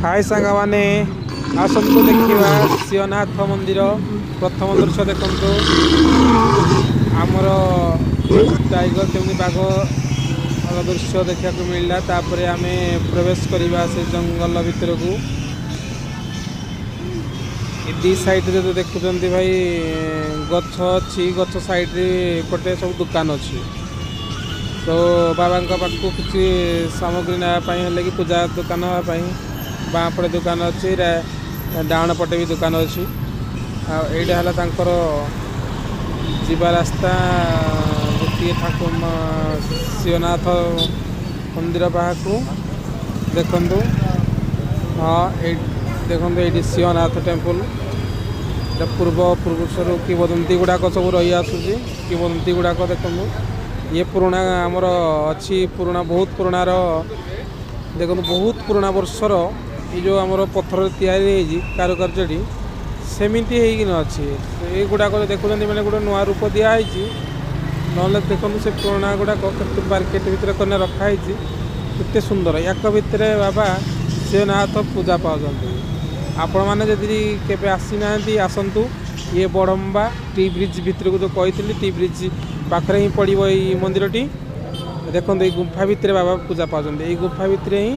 High ସାଙ୍ଗମାନେ, ଆସନ୍ତୁ ଦେଖିବା ଶିବନାଥ ମନ୍ଦିର। ପ୍ରଥମ ଦୃଶ୍ୟ ଦେଖନ୍ତୁ, ଆମର ଟାଇଗର କେମିତି ବାଘ ଦୃଶ୍ୟ ଦେଖିବାକୁ ମିଳିଲା। ତାପରେ ଆମେ ପ୍ରବେଶ କରିବା ସେ ଜଙ୍ଗଲ ଭିତରକୁ। ଏ ଦି ସାଇଡ଼ରେ ଯଦି ଦେଖୁଛନ୍ତି ଭାଇ, ଗଛ ଅଛି। ଗଛ ସାଇଡ଼ରେ ଏପଟେ ସବୁ ଦୋକାନ ଅଛି। ତ ବାବାଙ୍କ ପାଖକୁ କିଛି ସାମଗ୍ରୀ ନେବା ପାଇଁ ହେଲେ କି ପୂଜା ଦୋକାନ ହେବା ପାଇଁ ବାଁ ପଟେ ଦୋକାନ ଅଛି, ଡାହାଣ ପଟେ ବି ଦୋକାନ ଅଛି। ଆଉ ଏଇଟା ହେଲା ତାଙ୍କର ଯିବା ରାସ୍ତା, ଗୋଟିଏ ଠାକୁର ଶିବନାଥ ମନ୍ଦିର ପାଖକୁ। ଦେଖନ୍ତୁ, ହଁ, ଏଇ ଦେଖନ୍ତୁ, ଏଇଠି ଶିବନାଥ ଟେମ୍ପଲ୍। ଏଇଟା ପୂର୍ବ ପୁରୁଷରୁ କିମ୍ବଦନ୍ତୀ ଗୁଡ଼ାକ ସବୁ ରହି ଆସୁଛି। କିମ୍ବଦନ୍ତୀ ଗୁଡ଼ାକ ଦେଖନ୍ତୁ। ଇଏ ପୁରୁଣା ଆମର ଅଛି, ପୁରୁଣା, ବହୁତ ପୁରୁଣାର। ଦେଖନ୍ତୁ, ବହୁତ ପୁରୁଣା ବର୍ଷର ଏଇ ଯେଉଁ ଆମର ପଥରରେ ତିଆରି ହେଇଛି କାରୁକାର୍ଯ୍ୟଟି, ସେମିତି ହେଇକିନା ଅଛି। ଏଇଗୁଡ଼ାକ ଦେଖୁଛନ୍ତି, ମାନେ ଗୋଟେ ନୂଆ ରୂପ ଦିଆହେଇଛି। ନହେଲେ ଦେଖନ୍ତୁ, ସେ ପୁରୁଣା ଗୁଡ଼ାକ କେତେ ମାର୍କେଟ ଭିତରେ କରିନା ରଖା ହେଇଛି, କେତେ ସୁନ୍ଦର। ୟାକ ଭିତରେ ବାବା ଶିବନାଥ ପୂଜା ପାଉଛନ୍ତି। ଆପଣମାନେ ଯଦି କେବେ ଆସିନାହାନ୍ତି, ଆସନ୍ତୁ। ଇଏ ବଡ଼ମ୍ବା ଟି ବ୍ରିଜ୍ ଭିତରକୁ ଯେଉଁ କହିଥିଲି, ଟି ବ୍ରିଜ୍ ପାଖରେ ହିଁ ପଡ଼ିବ ଏଇ ମନ୍ଦିରଟି। ଦେଖନ୍ତୁ, ଏଇ ଗୁମ୍ଫା ଭିତରେ ବାବା ପୂଜା ପାଉଛନ୍ତି, ଏଇ ଗୁମ୍ଫା ଭିତରେ ହିଁ।